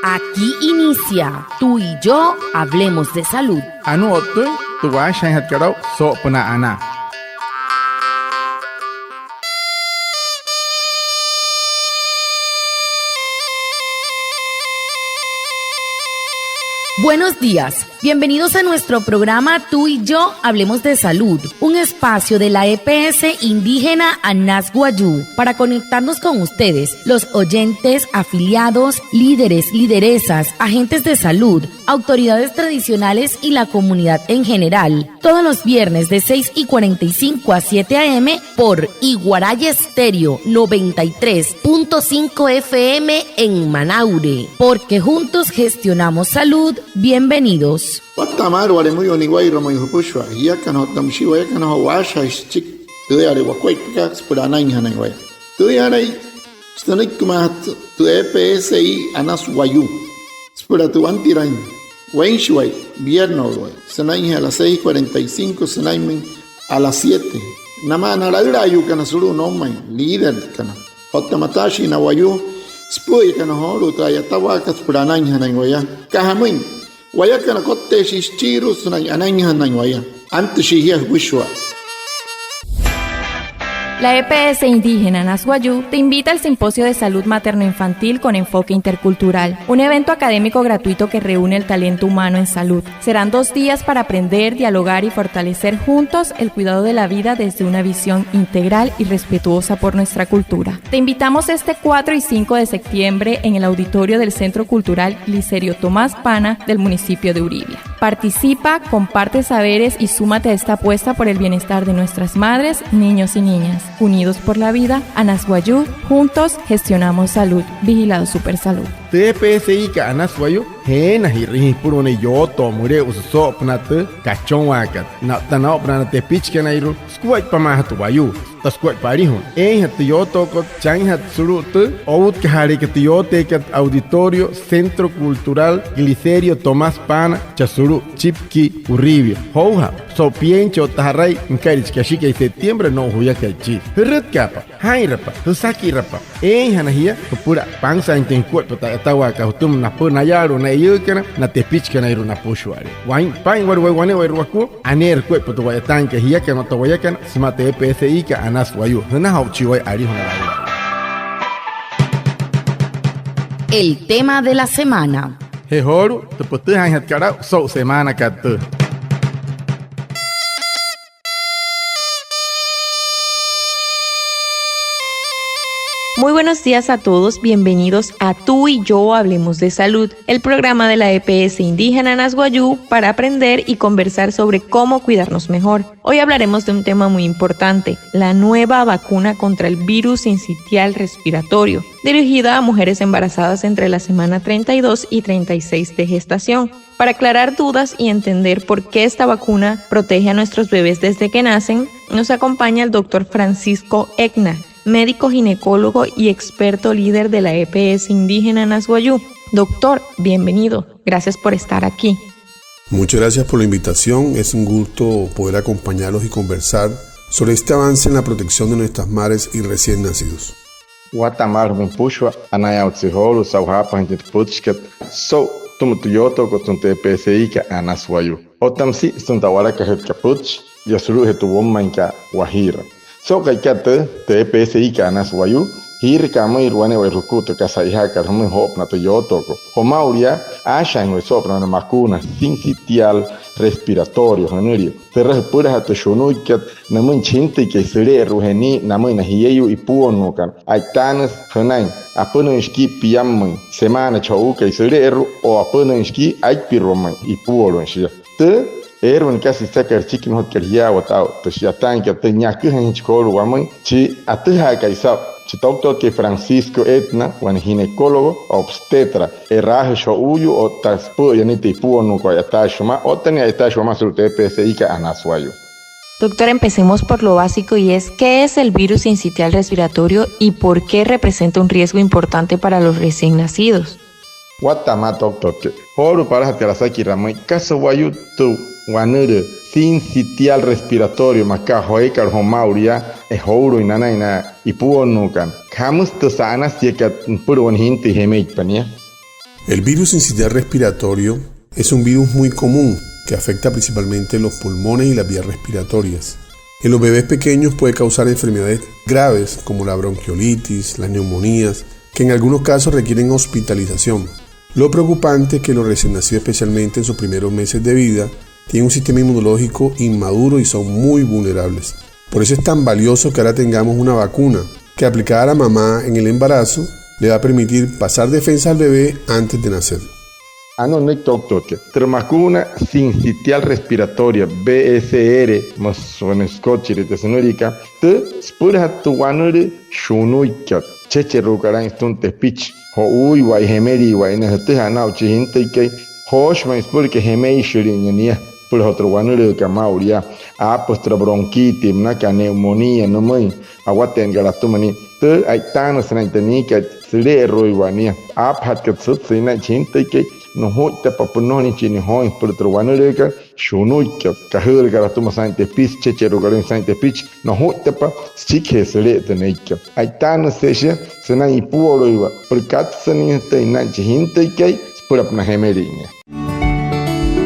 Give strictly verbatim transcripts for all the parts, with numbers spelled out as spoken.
Aquí inicia Tú y yo hablemos de salud. Anuu o'ttüin tü waashajaainjatkat aa'u soo'opünaa anaa. Buenos días. Bienvenidos a nuestro programa Tú y yo hablemos de salud, un espacio de la E P S indígena Anas Wayuu para conectarnos con ustedes, los oyentes, afiliados, líderes, lideresas, agentes de salud, autoridades tradicionales y la comunidad en general. Todos los viernes de seis y cuarenta y cinco a siete a. m. por Iguaraya Estéreo noventa y tres punto cinco F M en Manaure. Porque juntos gestionamos salud. Bienvenidos. Watta'a maalü wale müyuu niwairua müin jüpüshua jiakana otta müshii wayakana joo waashajaain süchiki tüüyale wakuaippakat süpüla anainjanain waya. Tüüyalai sünüikimaajatü tü E P S I Anas Wayuu süpüla tü wantiraain weinshiwai, vierno'uluwai, sünainjee a las seis cuarenta y cinco sünainmüin a las siete. Namaa na laülaayuukana sulu'u noumain, líderkana otta mataashii na wayuu süpü'üyakana joolu'u tü a'yatawaakat süpüla anainjanain waya. Aka jamüin, wayakana kotteeshii süchiirua sünain anainjanain waya. Antüshii jia jüpüshua. La E P S indígena Anas Wayuu te invita al Simposio de Salud Materno-Infantil con Enfoque Intercultural, un evento académico gratuito que reúne el talento humano en salud. Serán dos días para aprender, dialogar y fortalecer juntos el cuidado de la vida desde una visión integral y respetuosa por nuestra cultura. Te invitamos este cuatro y cinco de septiembre en el auditorio del Centro Cultural Glicerio Tomás Pana del municipio de Uribia. Participa, comparte saberes y súmate a esta apuesta por el bienestar de nuestras madres, niños y niñas. Unidos por la vida, Anas Wayuu, juntos gestionamos salud. Vigilado Supersalud. Tü E P S I ka Anas Wayuu, jeenajirü jia jüpüla wane yootoo müle'usü soo'opünaa tü kachonwaakat. Na'tta noo'opünaa na tepichikanairua sukuaippamaajatü wayuu otta sukuaippa alijuna. Eeinjatü tü yootookot, chainjatü sulu'u tü outkajaaleekat tü yooteekat, Auditorio Centro Cultural Glicerio Tomás Pana, chaa sulu'u Chipki, Uribia. Joujaa so'u pienchi otta ja'rai nüka'iria chi kashikai septiembre no'u juyakai chi. Jürütkaapa, jaa'inrapa, jüsakirapa. Eeinjana jia jüpüla pansaainjatüin jukuaippa tü a'yatawaakat jütüma napüla nayaalu'u na eiyuukana, na tepichikanairua napüshua'ale. Waa'in paa'in wale wayuu wane'ewai wakua, aneerü jukuaippa tü wa'yataainkat jiakana otta wayakana sümaa tü E P S I ka Anas Wayuu. Jünajaa o'uchii waya alijuna laülaayuu. El tema de la semana. Je joolu'u tü pütüjaainjatkat aa'u so'u semaanakat tüü. Muy buenos días a todos, bienvenidos a Tú y yo hablemos de salud, el programa de la E P S indígena Anas Wayuu para aprender y conversar sobre cómo cuidarnos mejor. Hoy hablaremos de un tema muy importante, la nueva vacuna contra el virus sincitial respiratorio, dirigida a mujeres embarazadas entre la semana treinta y dos y treinta y seis de gestación. Para aclarar dudas y entender por qué esta vacuna protege a nuestros bebés desde que nacen, nos acompaña el doctor Francisco Egna, médico ginecólogo y experto líder de la E P S indígena Anas Wayuu. Doctor, bienvenido. Gracias por estar aquí. Muchas gracias por la invitación. Es un gusto poder acompañarlos y conversar sobre este avance en la protección de nuestras madres y recién nacidos. Watta'a maalü jümüin jüpüshua, anayaawatse joolu'u saa'u jaapajüinjatüin tü pütchikat so'u tü yootookat sütüma tü E P S I ka Anas Wayuu. Otta müsia sütüma tü a'walakajütkat pütchi yaa sulu'ujee tü woumainkat Wajiira. So'u ka'ikat tüü, tü E P S I ka Anas Wayuu, jiiraka amüinrü wane'ewai jukua tü kasa a'ijaakat jümüin joo'opünaa tü yootookot. Joo maa'ulu yaa, aashajaain waya soo'opünaa wane makuuna sincitial respiratorio jünülia. Türa jüpülajatü tü shunuikat nümüin chi jintüikai süle'eru'ujee nii namüin na jieyuu ipuonnuukana. A'itaanüsü jünain, apünüin shikii piammüin, semaana chi jo'uukai süle'eru'u o apünüin shikii aipiruamüin ipuoluin shia. Tü, eere wane kasa isakat süchiki nnojotkat jiyaawata aa'u tü shi'yataainkat tüü, nia aküjainjachi joolu'u wamüin chi atüjaakai saa'u, chi toktotkai Francisco Etna, wane ginecólogo obstetra, e'raajüshi jo'uuyuu otta süpü'üya nia tü ipuonnuukot a'yataashi jümaa otta nia a'yataashi wamaa sulu'u tü E P S I ka Anas Wayuu. Doctor, empecemos por lo básico y es, ¿qué es el virus sincitial respiratorio y por qué representa un riesgo importante para los recién nacidos? Watta'a maalü toktotkai. Joolu'u palajatkat asakiraa pümüin, kasa wayuu tü wanülüü sincitial respiratorio maa aka joo eekat joo maa'ulu yaa, eh, jouluin nanain na ipuonnuukana. Jamüsü tü sa'anasiakat nüpüla wane jintüi jemeitpa nia. El virus sincitial respiratorio es un virus muy común que afecta principalmente los pulmones y las vías respiratorias. En los bebés pequeños puede causar enfermedades graves como la bronquiolitis, las neumonías, que en algunos casos requieren hospitalización. Lo preocupante es que los recién nacidos, especialmente en sus primeros meses de vida, tienen un sistema inmunológico inmaduro y son muy vulnerables. Por eso es tan valioso que ahora tengamos una vacuna que, aplicada a la mamá en el embarazo, le va a permitir pasar defensa al bebé antes de nacer. Anuu nünüiki toktotkai, tü vacuna sincitial respiratoria, V S R, müsü wane süchikijee tü sünüliakat, tü süpülajatü tü wanülüü shunuikat, süchecheru'ukat aa'in sütüma tepichi, jo'uuiwa'aya, jemeliiwa'aya nia. Jütüjaa naa'u chi jintüikai, jooshi ma'i süpüla jemeishilüin nia süpüla joo tü wanülüükat maa'ulu yaa, aapüsü türa bronquitis münaka, neumonía nümüin, awate'ennakat atüma nia. Tü e'itaanüsü sünain tü niikat süle'eru'uiwa'a nia, aapajatkat sütsüin naa'in chi jintüikai, nujuittapa pünojolin chi nijooin süpüla tü wanülüükat shunuikat, kajüülükat atüma saa'in tepichi, süchecheru'ukat aa'in saa'in tepichi, nujuittapa süchikijee süle'e tü neikat. E'itaanüsü shia sünain ipuoluiwa süpüla katsüinjatüin naa'in chi jintüikai süpülapünaa jemelin nia.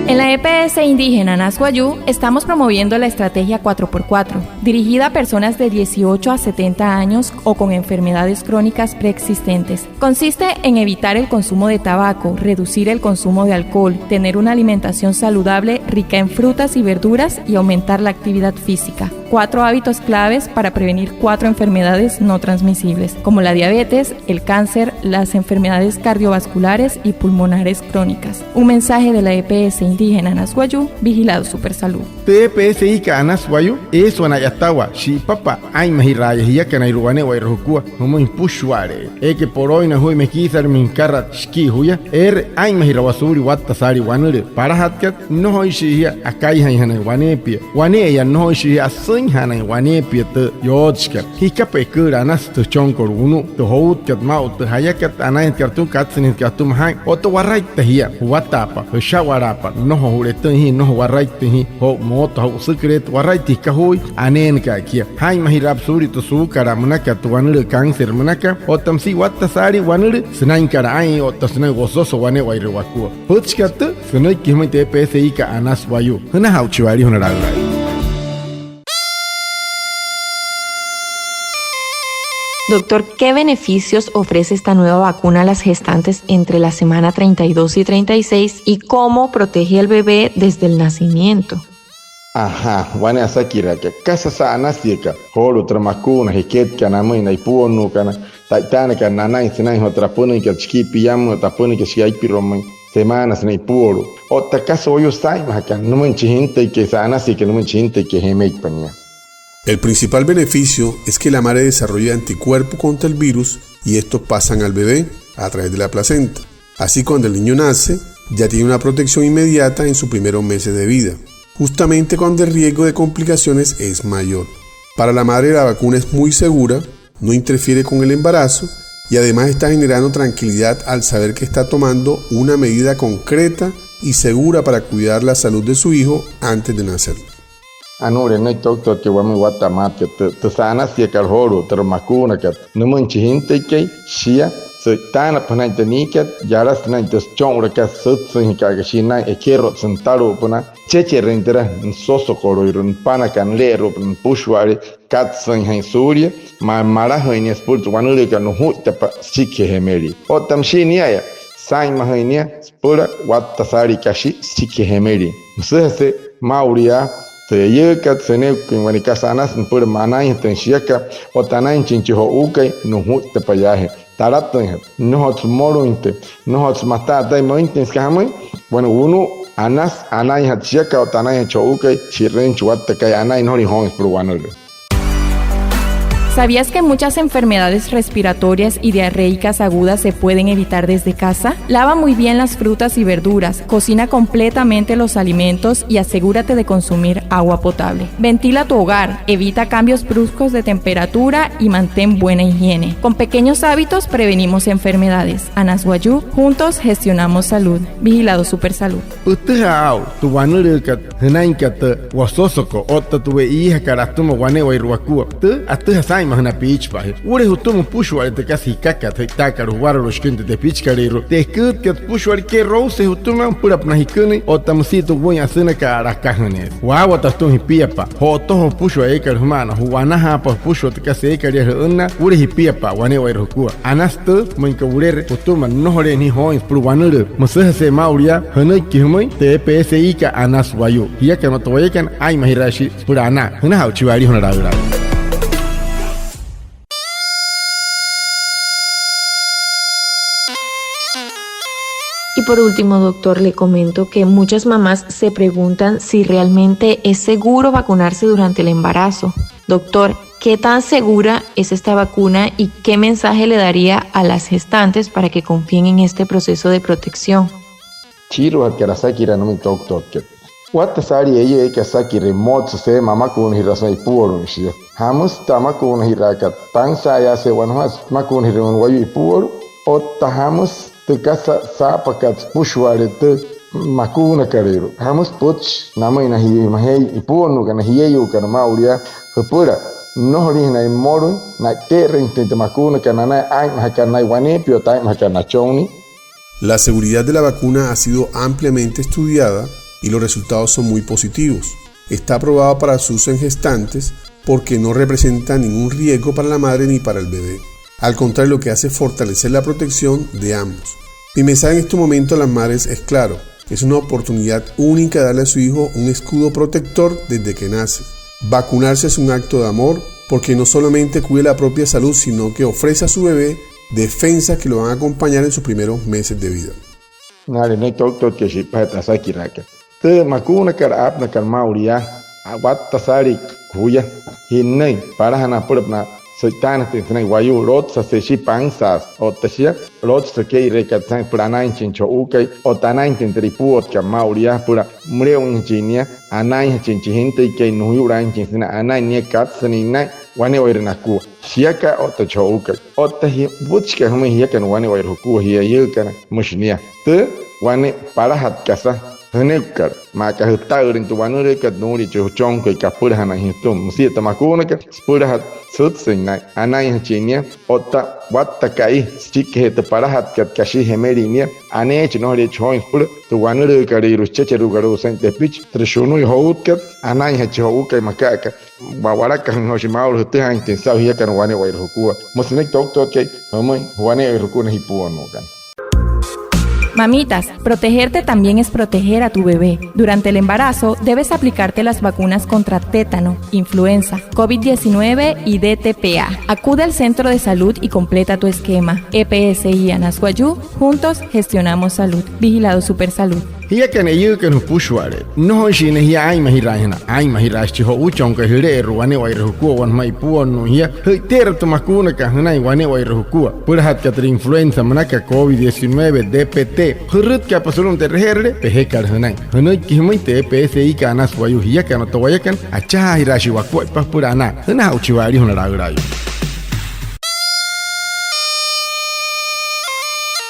En la E P S indígena Anas Wayuu estamos promoviendo la estrategia cuatro por cuatro, dirigida a personas de dieciocho a setenta años o con enfermedades crónicas preexistentes. Consiste en evitar el consumo de tabaco, reducir el consumo de alcohol, tener una alimentación saludable rica en frutas y verduras y aumentar la actividad física. Cuatro hábitos claves para prevenir cuatro enfermedades no transmisibles, como la diabetes, el cáncer, las enfermedades cardiovasculares y pulmonares crónicas. Un mensaje de la E P S indígena Anas Wayuu, vigilado Supersalud. Tü E P S I-kat Anas Wayuu, eesü wane a'yatawaa shi'ipapa aa'inmajiraaya jiakanairua wane'ewai jukua jümüin süpüshua'ale'eya. Eekai polooin najuya mekiisalümüin nükaraloukta shikii juya, eere aa'inmajirawaa suulia watta saalii wanülüü. Palajatkat, nnojoishii jia akaijainjanain waneepia. Wane'eya, nnojoishii jia asüinjanain waneepia tü yootüshikat. Jikapa eküülü anasü tü jüchonkot wunu'u, tü joutkat maa'u tü jayakat anainjatkat atüma, katsüinjatkat atüma jaa'in. Otta waraitta jia, juwataapa, jüsha'walaapa, nnojo ju'letüin jia, nnojo waraittüin jia joo mooto, joo süsüküleetü, waraitta jikajuui aneenakat kia. Jaa'inmajiraapa suulia tü suukalaa münakat, tü wanülüü cáncer münakat, otta müsia watta saalii wanülüü sünainkat aa'in otta sünain wososo wane'ewai wakua. Pütchikat tü sünüiki jümüin tü E P S I-kat Anas Wayuu. Jünaja'uchi wa'alijuna laülaai. Doctor, ¿qué beneficios ofrece esta nueva vacuna a las gestantes entre la semana treinta y dos y treinta y seis y cómo protege al bebé desde el nacimiento? Ajá, wane asakiraaka. ¿Kasa sa'anasiaka joolu'u tü makuuna jeketkat namüin na ipuonnuukana, ta'itaanakat nanain sünain joo tü apünüinkat shikii piammüin, tü apünüinkat shikii aipiruamüin, semanas sünain ipuolu'u? Otta kasa wayuu saa'inmajaka nümüin chi jintüikai, sa'anasiaka nümüin chi jintüikai, jemeipa nia. El principal beneficio es que la madre desarrolla anticuerpos contra el virus y estos pasan al bebé a través de la placenta. Así, cuando el niño nace, ya tiene una protección inmediata en sus primeros meses de vida, justamente cuando el riesgo de complicaciones es mayor. Para la madre, la vacuna es muy segura, no interfiere con el embarazo y además está generando tranquilidad al saber que está tomando una medida concreta y segura para cuidar la salud de su hijo antes de nacer. Anuule nünüiki toktotkai wamüin watta'a maatkat tü, tü sa'anasiakat joolu'u tü makuunakat nümüin chi jintüikai, shia sü'itaanapa sünain tü niikat, yalasü sünain tü sücho'unlakat, sütsüinjakat aka shia naa'in ekerotsü nütalu'upünaa, süchecherüin türa, nüsosokolüirua nüpanaka, nüle'eru'upünaa nüpüshua'ale, katsüinjain suulia, ma, malajüin nia süpüla tü wanülüükat, nujuittapa süchikijee jemelii. Otta müshii nia'aya, saa'inmajüin nia süpüla watta saalii kashi süchikijee jemelii. Müsüjase maa'ulu yaa, tü eiyüükat, süneeküin wane kasa anasü nüpüla anainjatüin shiaka otta anainjachin chi jo'uukai, nujuittapa yaajee. Talatüinjatü, nnojotsü mmolüinjatüin, nnojotsü mata'a taya müinjatüin, süka jamüin, wane wunu'u anasü anainjatü shiaka otta anainjatü chi jo'uukai, shi'rüin chi watta ka'i anain, nnojolüin jooin süpüla wanülüü. ¿Sabías que muchas enfermedades respiratorias y diarreicas agudas se pueden evitar desde casa? Lava muy bien las frutas y verduras, cocina completamente los alimentos y asegúrate de consumir agua potable. Ventila tu hogar, evita cambios bruscos de temperatura y mantén buena higiene. Con pequeños hábitos prevenimos enfermedades. Anas Wayuu, juntos gestionamos salud. Vigilado Supersalud. Pütüjaa aa'u tü wanülüükat jünainkat tü wososoko otta tü we'iijakat atüma wane'ewai wakua. Tü atüjaa saa'in Sünain piichipa'a, wule jütüma süpüshua'ale tü kasa jikakat je'itaakat juwaralu'u shiküin tü tepichikalüirua. Tü eküütkat süpüshua'ale kerouse jütüma süpülapünaa jikünüin otta müsia tü wüin asünakat a'lakajüneerü. Waawata jütüma jipiapa'a. Jo'otojoo süpüshua eekat jüma'ana, ju'wanajaapa süpüshua tü kasa eekat yaa jü'ünnaa, wule jipiapa'a wane'ewai jukua. Anasü tüü müinka wulere jütüma nnojoleena jia jooin süpüla wanülüü. Müsüjase'e maa'ulu yaa jünüiki jümüin tü E P S I kat Anas Wayuu. Jiakana otta wayakana, aa'inmajiraashii süpüla anaa. Jünaja'uchi waya alijuna laülaü. Y por último, doctor, le comento que muchas mamás se preguntan si realmente es seguro vacunarse durante el embarazo. Doctor, ¿qué tan segura es esta vacuna y qué mensaje le daría a las gestantes para que confíen en este proceso de protección? Chiiruajatkat asakiraa nümüin toktotkat. Watta saalii eiyuu eekai asakirüin, mmotsü seema amakuunajiraa sümaa ipuoluin shia. ¿Jamüsü tü amakuunajiraakat? ¿Tansa'ayaasee wanaa sümaa amakuunajiraa wane wayuu ipuolu'u? Otta ¿jamüsü tü kasa saapakat süpüshua'ale tü makuunakalüirua? ¿Jamüsü pütchi namüin na ji-, majei ipuonnuukana, jieyuukana maa'ulu yaa, jüpüla nnojoliinjanain mmolüin na'ite'erüinjatüin tü makuunakat nanain aa'inmajakat naya waneepia otta aa'inmajakat nachonnii? La seguridad de la vacuna ha sido ampliamente estudiada y los resultados son muy positivos. Está aprobada para su uso en gestantes porque no representa ningún riesgo para la madre ni para el bebé. Al contrario, lo que hace es fortalecer la protección de ambos. Mi mensaje en este momento a las madres es claro. Es una oportunidad única darle a su hijo un escudo protector desde que nace. Vacunarse es un acto de amor porque no solamente cuida la propia salud, sino que ofrece a su bebé defensas que lo van a acompañar en sus primeros meses de vida. Nale nünüiki toktotkai shi'ipajee tü asakiraakat. Tü makuunakat aapünakat maa'ulu yaa, watta saalii juya, ji'nnüin palajana apülapünaa sü'itaanüinjatüin sünain wayuu, lotsüjase shia pansaasü otta shia lotsüjase kee'ireekat saa'in süpüla anainjachin chi jo'uukai otta anainjatüin tü ipuwotkat maa'ulu yaa süpüla müle'uinjachin nia, anainjachin chi jintüikai, nujuyu'laainjachin sünain anain nia, katsüin naa'in wane'ewai nakua, shiaka otta chi jo'uukai. Otta jia, pütchikat jümüin jiakana wane'ewai jukua, jia eiyuukana, müshi nia. Tü wane palajat kasa jünüikikat, maa aka jüta'ülüin tü wanülüükat, nuulia chi jüchonkai kapülajanain jia jütüma. Müsia tü makuunakat, süpülajat sütsüin naa'in, anainjachin nia, otta watta ka'i süchikijee tü palajatkat, kashi jemelin nia, aneechi nnojoleechi jooin süpüla tü wanülüükalüirua süchecheru'ukalu'u saa'in tepichi, türa shunui joutkat, anainjachi jo'uukai, maa aka wa'walakajüin joo shia maa'ulu jütüjaainjatüin saa'u jiakana wane'ewai jukua. Müsü nünüiki toktotkai jümüin wane'ewai jukua na jipuonnuukana. Mamitas, protegerte también es proteger a tu bebé. Durante el embarazo debes aplicarte las vacunas contra tétano, influenza, covid diecinueve y D T P A. Acude al centro de salud y completa tu esquema. E P S I Anas Wayuu, juntos gestionamos salud. Vigilado Supersalud. Jiakana eiyuukana jüpüshua'ale, nnojoishii ne'e jia aa'inmajiraainjana. Aa'inmajiraashii chi jo'uuchonkai jüle'eru'u wane'ewai jukua wanaa sümaa ipuonnuu jia. Jü'ite'erü tü makuunakat jünain wane'ewai jukua. Pülajatkat tü influenza münaka, covid diecinueve, D P T. Jürütkaapa sulu'umüin tü e'reje'erüle pejekat jünain. Jünüiki jümüin tü E P S I kat Anas Wayuu. Jiakana otta wayakana, achajaajiraashii wakuaippa süpüla anaa. Jünaja'uchi waya alijuna laülaayuu.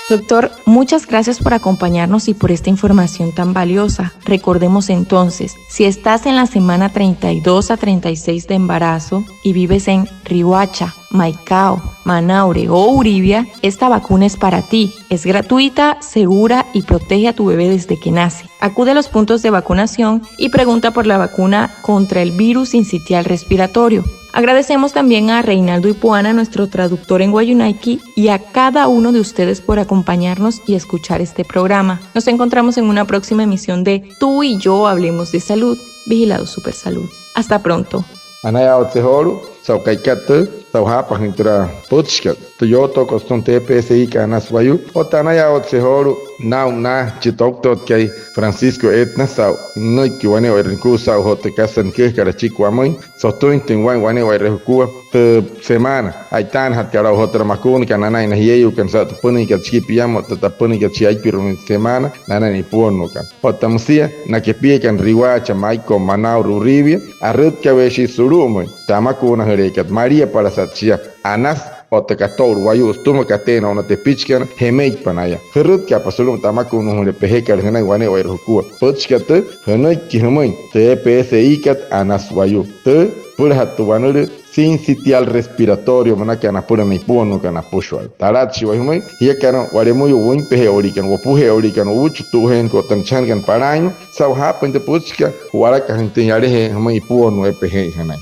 Doctor, muchas gracias por acompañarnos y por esta información tan valiosa. Recordemos entonces, si estás en la semana treinta y dos a treinta y seis de embarazo y vives en Riohacha, Maicao, Manaure o Uribia, esta vacuna es para ti. Es gratuita, segura y protege a tu bebé desde que nace. Acude a los puntos de vacunación y pregunta por la vacuna contra el virus sincitial respiratorio. Agradecemos también a Reinaldo Ipuana, nuestro traductor en wayuunaiki, y a cada uno de ustedes por acompañarnos y escuchar este programa. Nos encontramos en una próxima emisión de Tú y yo hablemos de salud. Vigilado Supersalud. Hasta pronto. Anayaawatse joolu'u saa'u ka'ikat tüü saa'u jaapajüin türa pütchikat, tü yootookot sütüma tü E P S I kat Anas Wayuu. Otta anayaawatse joolu'u naa'u na chi toktotkai Francisco Etna saa'u nünüiki wane'ewai nukua saa'u joo tü kasa nüküjakat achiki wamüin sotüinjatüin waa'in wane'ewai jukua tü semaana a'itaanajatkat aa'u joo türa makuunakat nanain na jieyuukana saa'u tü apünüinkat shikii piammüin otta tü apünüinkat shia aipiru'umüin semaana nanain na ipuonnuukana. Otta müsia na kepiakana Riohacha, Maicao, Manaure, Uribia, arütkaweeshii sulu'umüin tü amakuunajüleekat, maliapalasat shia, Anas otta kato'ulu wayuu sütüma kateena o'u na tepichikana, jemeitpa naya. Jürütkaapa sulu'umüin tü amakuunajüle pejekat jünain wane'ewai jukua. Pütchikat tüü, jünüiki jümüin tü E P S I kat Anas Wayuu. Tüü, süpülajatü tü wanülüü sincitial respiratorio münakat napüla na ipuonnuukana napüshua. Talatshii waya jümüin, jiakana wa'lemüin wüinpeje'ewaliikana, wopuje'ewaliikana, uuchutu'ujeena otta na chajanakana palaainmüin, saa'u jaapüin tü pütchikat, ju'walakajüin tü yalajee jümüin ipuonnuu eepejeein jünain.